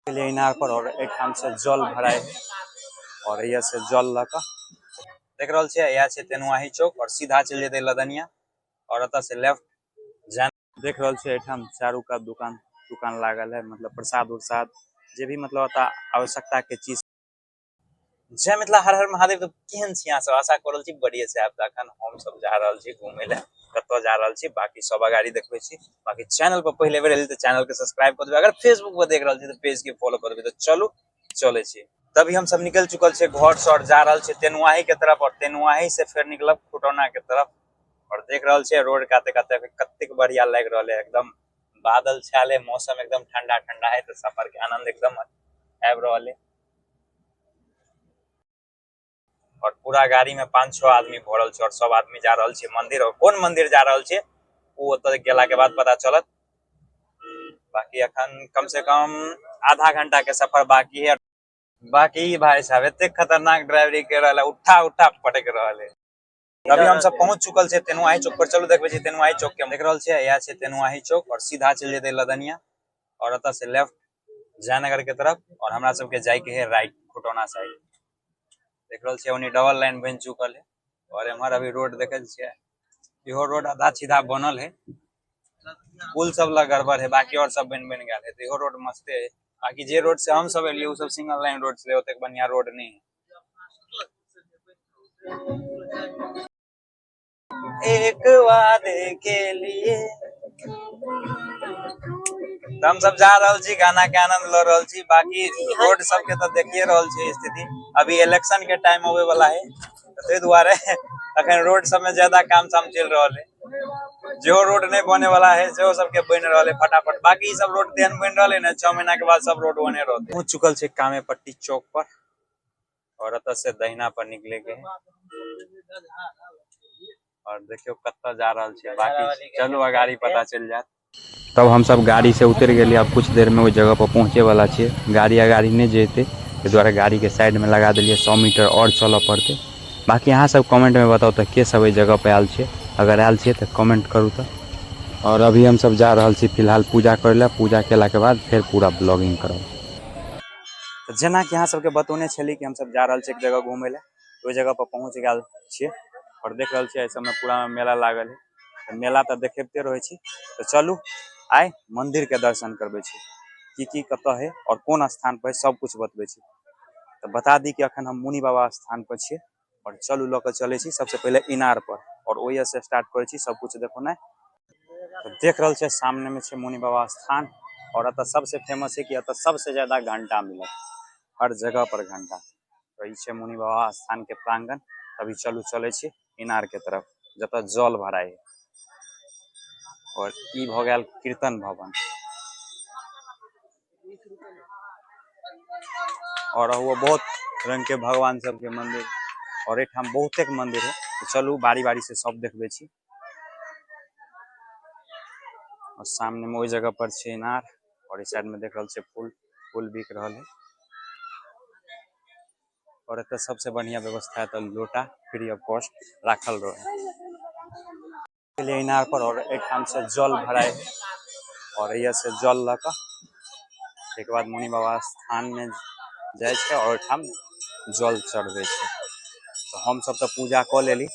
लिए इनार पर और एहिठाम से जल भराय है और एहिया से जल लऽ कऽ देख रहल छियै। इएह छै तेनुआही चौक और सीधा चलि जेतै लदनिया और एतऽ से लेफ्ट जान। देख रहल छियै एहिठाम चारू कात दुकान दुकान लागल है, मतलब प्रसाद उरसाद जे भी मतलब एतऽ आवश्यकता के चीज। जय मिथिला, हर हर महादेव। तो केहन छी अहाँ सब? आशा कर रहल छी बढ़िया से आब। अखन हम सब जा रहल छी घूमे ले, कतऽ जा रहल छी बाकी सब अगाड़ी देखबै छी। बाकी चैनल पर पहिले बेर एली तऽ चैनल के सब्सक्राइब कर देबै, अगर फेसबुक पर देख रहल छी तऽ पेज के फॉलो कर देबै। तऽ चलू चलै छी। तभी हम सब निकल चुकल छे घर से और जा रहल छे तेनुआही के तरफ और तेनुआही से फिर निकलब खुटौना के तरफ। और देख रहल छे रोड काते काते कतेक बढ़िया लागि रहल है, एकदम बादल छायल है, मौसम एकदम ठंडा ठंडा है, तो सफर के आनंद एकदम आबि रहल है। और पूरा गाड़ी में 5-6 आदमी भरल छे और सब आदमी जा रहल छे मंदिर। और कोन मंदिर जा रहल छे वो ओतऽ गेला के बाद पता चलत। बाकी अखन कम से कम आधा घंटा के सफर बाकी है। बाकी भाई साहब एते खतरनाक ड्राइवरी कर रहल है, उठा उठा पटक रहल है। अभी हम सब पहुंच चुकल छे तेनुआही चौक पर। चलू देखबै छी तेनुआही चौक के। देख रहल छे इएह छै तेनुआही चौक और सीधा चलि जेतै लदनिया और एतऽ से लेफ्ट जयनगर के तरफ और हमरा सबके जाय के है राइट खुटौना साइड। देख रहल छे ओनी डबल लाइन बनि चुकल है और एम्हर अभी रोड देखे छियै इहो रोड आधा सीधा बनल है, पुल सब लग गड़बड़ है, बाकी और सब बनि बनि गेल है। तो इहो रोड मस्ते है। बाकी जे रोड से हम सब एलियै उ सब सिंगल लाइन रोड छलै, ओतेक बढ़िया रोड नहीं है। एक वादे के लिए तो हम सब जा रहल छी, गाना के आनंद ल रहल छी। बाकी रोड सब के तो देखिए रहल छी स्थिति। अभी इलेक्शन के टाइम होवे वाला है, ताहि दुआरे अखन रोड सब में ज्यादा काम साम चलि रहल है। जो रोड नहीं बने वाला है सेहो सबके बनि रहल है फटाफट। बाकी ई सब रोड तेहन बनि रहल है ने 6 महीना के बाद सब रोड बने रहते। पहुंच चुकल छै कामेपट्टी चौक पर और एतऽ से दहिना पर निकले के है और देखियो कतऽ जा रहल छै। बाकी चलू अगाड़ी पता चलि जायत। तब हम सब गाड़ी से उतर गेलियै। अब कुछ देर में ओहि जगह पर पहुँचे वाला छियै। गाड़ी अगाड़ी नहीं जेतै ताहि दुआरे गाड़ी के साइड में लगा देलियै। 100 मीटर और चलऽ पड़तै। बाकी अहाँ सब कमेंट में बताउ तऽ के सब एहि जगह पर आयल छियै। अगर आयल छियै तऽ कमेंट करू तऽ। और अभी हम सब जा रहल छी फिलहाल पूजा करै लए। पूजा केला के बाद फेर पूरा ब्लॉगिंग करब। तऽ जेनाकि अहाँ सबके बतौने छली कि हम सब जा रहल छी एक जगह घूमै लए, ओहि जगह पर पहुँच गेल छियै और देख रहल छियै एहि सबमे पूरा मेला लागल है। तऽ मेला तऽ देखेबते रहै छी। तऽ चलू आइ मंदिर के दर्शन करबै छी, की की कतऽ है और कोन स्थान पर है सब कुछ बतबै छी। तऽ बता दी कि अखन हम मुनि बाबा स्थान पर छियै और चलू लऽ कऽ चलै छी सबसे पहिले इनार पर और ओहिसँ से स्टार्ट करै छी सब कुछ देखौनाइ। तऽ देख रहल छियै सामने में छै मुनि बाबा स्थान और एतऽ सबसे फेमस है कि एतऽ सबसे ज्यादा घंटा मिलत, हर जगह पर घंटा। तऽ ई छै मुनि बाबा स्थान के प्रांगण। अभी चलू चलै छी इनार के तरफ जतऽ जल भराइ है। और ई भऽ गेल कीर्तन भवन और वो बहुत रंग के भगवान सबके मंदिर और एहिठाम बहुतेक मंदिर है। तऽ चलू बारी बारी से सब देखबै छी। और सामने में ओहि जगह पर छै इनार और इस साइड में देख रहल छै फूल, फूल बिक रहल है। और एतऽ सबसे बढ़िया व्यवस्था है तऽ लोटा फ्री ऑफ कॉस्ट राखल रहे इनार पर और एहिठाम से जल भराइ है और एहिया से जल लऽ कऽ ताहिके बाद मुनि बाबा स्थान में जाइ छै और ओहिठाम जल चढ़बै छै। तऽ हम सब तऽ पूजा कऽ लेली।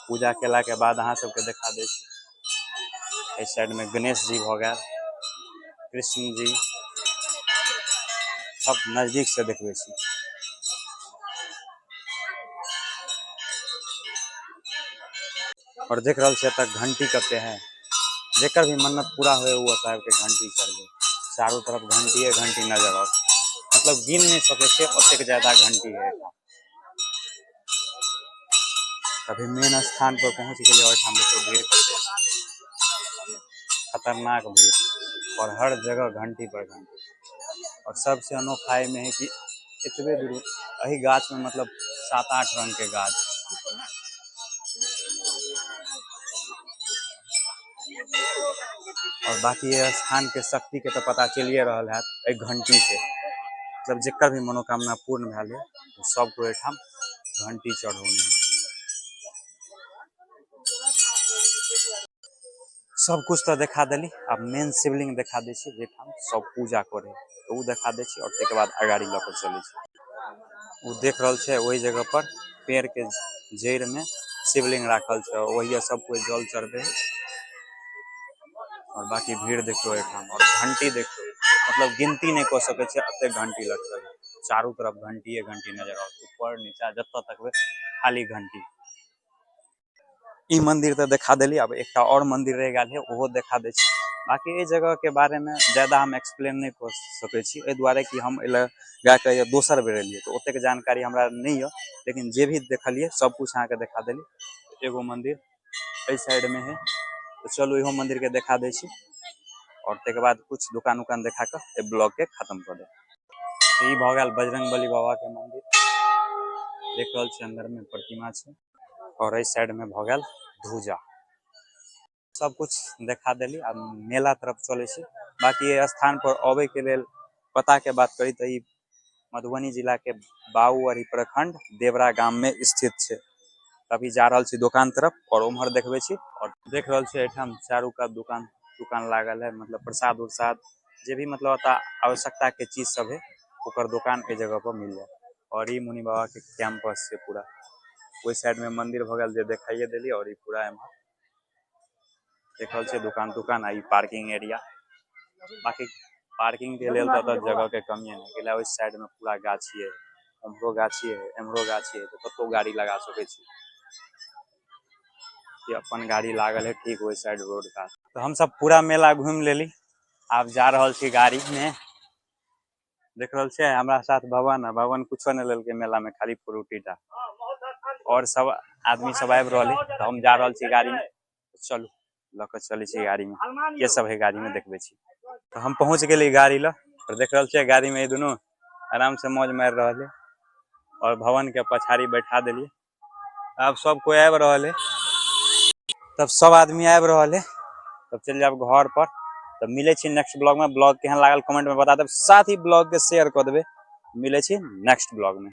पूजा केला के बाद अहाँ सबके देखा दै छी। एहि साइड में गणेश जी भऽ गेल, कृष्ण जी, सब नजदीक से देखबै छी। और देख रहल छी एतऽ घंटी कते है, जेकर भी मन्नत पूरा होए वो एतऽ आबि के घंटी चढ़बै। चारू तरफ घंटीए घंटी नजर आओत, मतलब गिन नहीं सकै छियै ओतेक ज्यादा घंटी है। अभी मेन स्थान पर पहुंच गेलियै और एहिठाम देखियौ भीड़ कते, खतरनाक भीड़ और हर जगह घंटी पर घंटी। और सबसे अनोखा एहिमे है कि एतबे दूर एहि गाछ में मतलब 7-8 रंग के गाछ। और बाकी ये स्थान के शक्ति के तो पता चलिए रहल है एहि घंटी से, मतलब जेकर भी मनोकामना पूर्ण भेल है सबको एहिठाम घंटी चढ़ौने। सब कुछ तो देखा देली, अब मेन शिवलिंग देखा दै छी जेठाम सब पूजा करे। तऽ ओ देखा दै छी आओर ताहिके बाद अगाड़ी लऽ कऽ चलै छी। ओ देख रहल छै ओहि जगह पर पेड़ के जड़ि में शिवलिंग राखल छै, ओहिया सब कोई जल चढ़बे है। और बाकी भीड़ देखियो एहिठाम, और घंटी देखियो, मतलब गिनती नहि कऽ सकै छै एते घंटी लटकल है। चारू तरफ घंटीए घंटी नजर आओत, ऊपर नीचा जतऽ तकबै खाली घंटी। ई मंदिर तऽ देखा देली, अब एकटा और मंदिर रहि गेल है, ओहो देखा दै छी। बाकी एहि जगह के बारे में ज्यादा हम एक्सप्लेन नहि कऽ सकै छी, एहि दुआरे कि हम एहि लए गाके ये दोसर बेर एलियै तऽ ओतेक जानकारी हमरा नहि यऽ, लेकिन जे भी देखलियै सब कुछ अहाँके देखा देली। एगो मंदिर एहि साइड में है, तऽ चलू इहो मंदिर के देखा दै छी और ताहिके बाद कुछ दुकान उकान देखा कऽ एहि ब्लॉग के खत्म कऽ देब। ई भऽ गेल बजरंगबली बाबा के मंदिर, देख रहल छी अंदर में प्रतिमा छै, और एहि साइड में भऽ गेल धूजा। सब कुछ देखा देली, आब मेला तरफ चलै छी। बाकी एहि स्थान पर अबै के लेल पता के बात करी तऽ ई मधुबनी जिला के बाबूबरही प्रखंड देवरा गाम में स्थित छै। अभी जा रहल छी दोकान तरफ और उम्हर देखबै छी। और देख रहल छी एहिठाम चारू कात दुकान दुकान लागल है, मतलब प्रसाद उरसाद जे भी मतलब एतऽ आवश्यकता के चीज सब है ओकर दुकान एहि जगह पर मिल जायत। और ई मुनि बाबा के कैंपस छै पूरा, ओहि साइड में मंदिर भऽ गेल जे देखाइए देली, और ई पूरा एम्हर देख रहल छियै दुकान तुकान आ ई पार्किंग एरिया। बाकी पार्किंग के लेल तऽ एतऽ जगह के कमी है, गेला ओहि साइड में पूरा गाछी है, उम्हरो गाछी है, एम्हरो गाछी है, तऽ कतौ गाड़ी लगा सकै छी। ई अपन गाड़ी लागल है ठीक ओहि साइड रोड का। तऽ हमसब पूरा मेला घूमि लेली, आब जा रहल छी गाड़ी में। देख रहल छियै हमरा साथ भवन है, भवन कुछो नहि लेलकै मेला में, खाली फ्रूटी टा। और सब आदमी सब आबि रहल है, तऽ हम जा रहल छी गाड़ी में। चलू लऽ कऽ चलै छी गाड़ी में, के सब है गाड़ी में देखबै छी। तऽ हम पहुँच गेली गाड़ी लऽ, और देख रहल छियै गाड़ी में ई दुनू आराम से मौज मारि रहल है, और भवन के पछाड़ी बैठा देलियै। आब सब कोई आबि रहल है, तब सब आदमी आबि रहल है, तब चलि जायब घर पर। तब मिलै छी नेक्स्ट ब्लॉग में। ब्लॉग केहन लागल कमेंट में बता देब, साथ ही ब्लॉग के शेयर कऽ देबै। मिलै छी नेक्स्ट ब्लॉग में।